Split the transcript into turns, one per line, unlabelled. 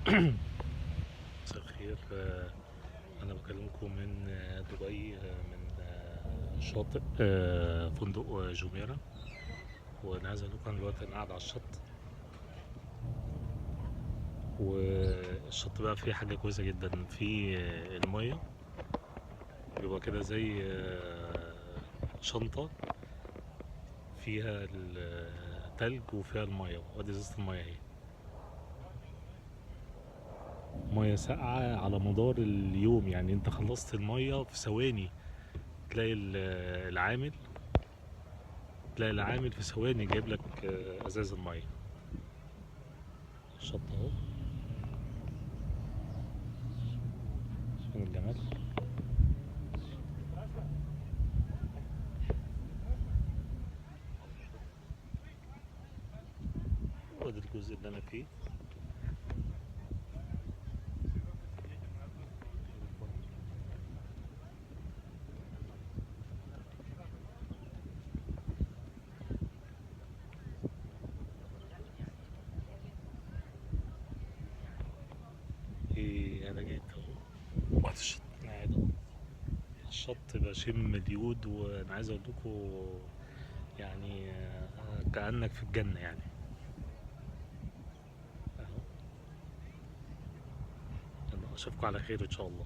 مساء الخير. أنا بكلمكم من دبي، من شاطئ فندق جميرة. وأنا عايز أقول لكم دلوقتي أنا قاعد على الشط، والشط بقى فيه حاجة كويسة جدا، فيه المية بيبقى كده زي شنطة فيها التلج وفيها المية، وادي ازازة المية اهي، مية ساقعة على مدار اليوم. يعني انت خلصت المية في ثواني تلاقي العامل، تلاقي العامل في ثواني جايب لك ازاز المية. الشط اهو، شوفوا الجمال. وادي الجزء اللي انا فيه. ايه، انا جيت اهو وقت الشط، انا قاعد اهو على الشط بشم اليود، وانا عايز اقول لكم يعني كأنك في الجنة يعني اهو. يلا اشوفكم على خير ان شاء الله.